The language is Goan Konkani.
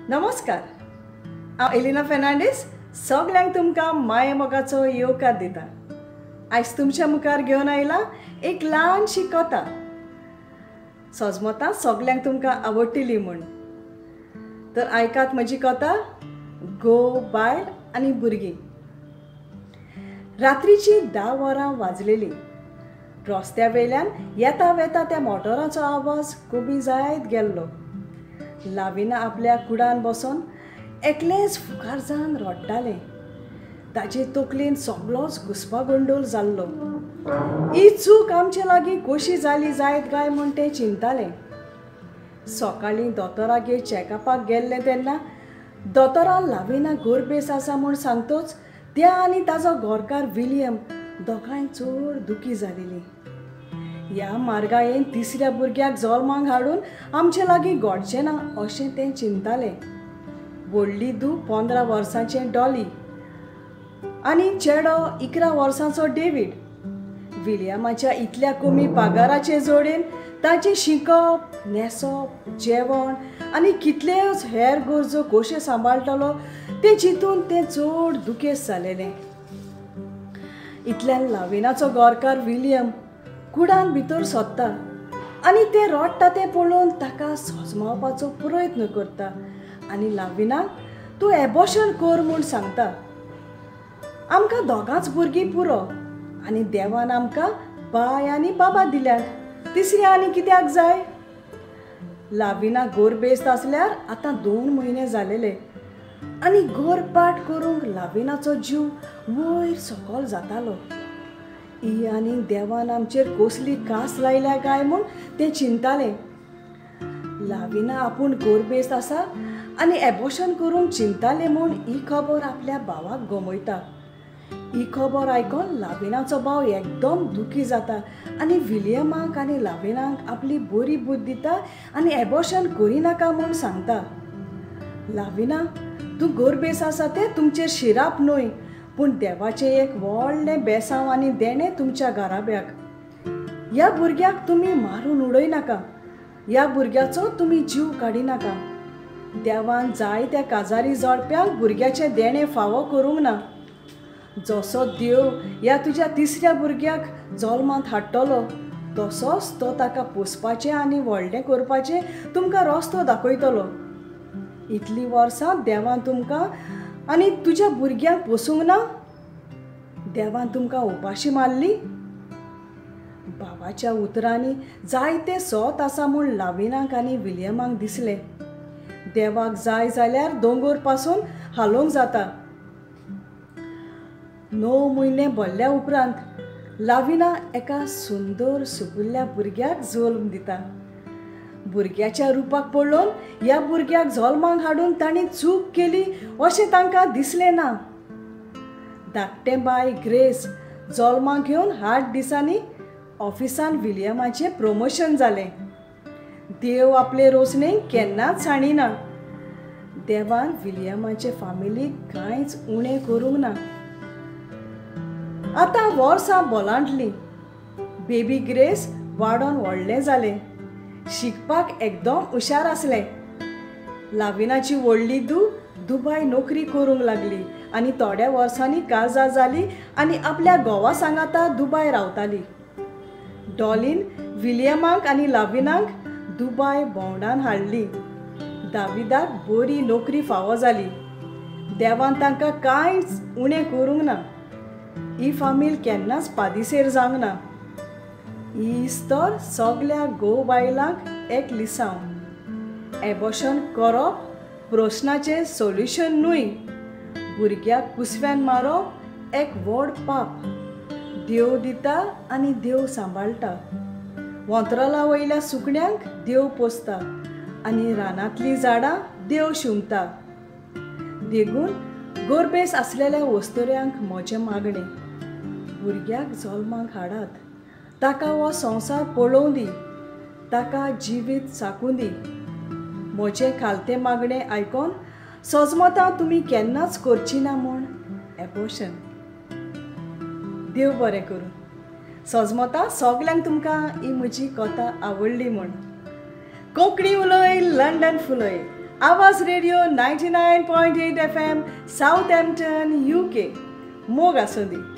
नमस्कार, हांव एलिना फेर्नांडीस सगल्यांक तुमकां माये मोगाचो येवकार दिता. आयज तुमच्या मुखार घेवन आयला एक ल्हानशी कथा. सजमता सगल्यांक तुमकां आवडटली म्हूण. तर आयकात म्हजी कथा, घोव, बायल आनी भुरगीं. रात्रीची 10 वरां वाजलेलीं. रस्त्या वयल्यान येता वेता त्या मोटराचो आवाज कमी जायत गेल्लो. लाविना आपल्या कुडान बसून एकलेंच फुकार जावन रडटालें. ताजे तकलेन सगळोच घुस्पागोंदळ जाल्लो. ही चूक आमचे लागीं कशी जाली जायत काय म्हूण तें चिंतालें. सकाळीं दोतोरागेर चॅकअपाक गेल्लें तेन्ना दोतोरान लाविना गोरबेस आसा म्हूण सांगतोच त्या आनी ताजो घरकार विलियम दोगांय चड दुखी जालेलीं. ह्या मार्गायेन तिसऱ्या भुरग्याक जल्माक हाडून आमचे लागीं घडचें ना अशें तें चिंतालें. व्हडली धूव 15 वर्सांचें डॉली आनी चेडो 11 वर्सांचो डेवीड. विलियमाच्या इतल्या कमी पगाराचे जोडेन ताचें शिकप, न्हेसप, जेवण आनी कितल्योच हेर गरजो कश्यो सांबाळटलो तें चिंतून तें चड दुखेस्त जालेलें. इतल्यान लाविनाचो घरकार विलियम कुडान भितर सोदता आनी तें रडटा तें पळोवन ताका सजमावपाचो प्रयत्न करता आनी लाविनाक तूं एबॉर्शन कर म्हूण सांगता. आमकां दोगांच भुरगीं पुरो आनी देवान आमकां बाय आनी बाबा दिल्यात, तिसरी आनी कित्याक जाय? लाविना गोरबेस्त आसल्यार आतां 2 म्हयने जालेले आनी गोरपाट करूंक लाविनाचो जीव वयर सकल जातालो. ही आनी देवान आमचेर कसली कास लायल्या काय म्हूण तें चिंतालें. लाविना आपूण गोरबेस्त आसा आनी एबॉर्शन करूंक चिंतालें म्हूण ही खबर आपल्या भावाक गमयता. ही खबर आयकून लाविनाचो भाव एकदम दुखी जाता आनी विलियमाक आनी लाविनाक आपली बरी बुद्द दिता आनी एबॉर्शन करिनाका म्हूण सांगता. लाविना, तूं गोरबेस आसा तें तुमचेर शिराप न्हय, पूण देवाचें एक व्हडलें बेसांव आनी देणें तुमच्या घराब्याक. ह्या भुरग्याक तुमी मारून उडयनाका, ह्या भुरग्याचो तुमी जीव काडिनाका. देवान जाय त्या काजारी जोडप्यांक भुरग्याचें देणें फावो करूंक ना. जसो देव ह्या तुज्या तिसऱ्या भुरग्याक जल्मांत हाडटलो तसोच तो ताका पोसपाचें आनी व्हडलें करपाचें तुमकां रस्तो दाखयतलो. इतलीं वर्सां देवान तुमकां आनी तुज्या भुरग्यांक पोसूंक ना? देवान तुमकां उपाशी मारली? भावाच्या उतरांनी जायते सोत आसा म्हूण लाविनाक आनी विलियमाक दिसलें. देवाक जाय जाल्यार दोंगर पासून हालोवंक जाता. 9 म्हयने भरल्या उपरांत लाविना एका सुंदर सुपुल्ल्या भुरग्याक जल्म दिता. भुरग्याच्या रुपाक पळोवन ह्या भुरग्याक जल्माक हाडून तांणी चूक केली अशें तांकां दिसलें ना. धाकटें बाय ग्रेस जल्माक घेवन 8 दिसांनी ऑफिसान विलियमाचें प्रमोशन जालें. देव आपले रोसणेक केन्नाच सांडिना. देवान विलियमाचे फामिलीक कांयच उणें करूंक ना. आतां वर्सां बोलांटलीं. बेबी ग्रेस वाडोन व्हडलें जालें. शिकपाक एकदम हुशार आसलें. लाविनाची व्हडली धूव दुबाय नोकरी करूंक लागली आनी थोड्या वर्सांनी काजार जाली आनी आपल्या घोवा सांगाता दुबाय रावताली. डॉलीन विलियमाक आनी लाविनाक दुबाय भोंवडान हाडली. दाविदाक बरी नोकरी फावो जाली. देवान तांकां कांयच उणें करूंक ना. ही फामील केन्नाच पादिसेर जावंक ना. ही इस्तर सगल्या घोव बायलांक एक लिसांव. एबॉर्शन करप प्रश्नाचें सोल्युशन न्हय. भुरग्याक कुसव्यान मारप एक व्हड पाप. देव दिता आनी देव सांबाळटा. वोंतराला वयल्या सुकण्यांक देव पोसता आनी रानांतलीं झाडां देव शिंवता. देखून गोरबेस आसलेल्या वस्तुऱ्यांक म्हजें मागणें, भुरग्याक जल्माक हाडात, ताका हो संवसार पळोवं दी, ताका जिवीत साकूं दी. म्हजें खालतें मागणें आयकोन सजमतां तुमी केन्नाच करची ना म्हूण एबॉर्शन. देव बरें करूं. सजमतां सगल्यांक तुमकां ही म्हजी कथा आवडली म्हूण. कोंकणी उलय, London फुलय. Awaaz radio 99.8 FM, Southampton, UK. मोग आसूं दी.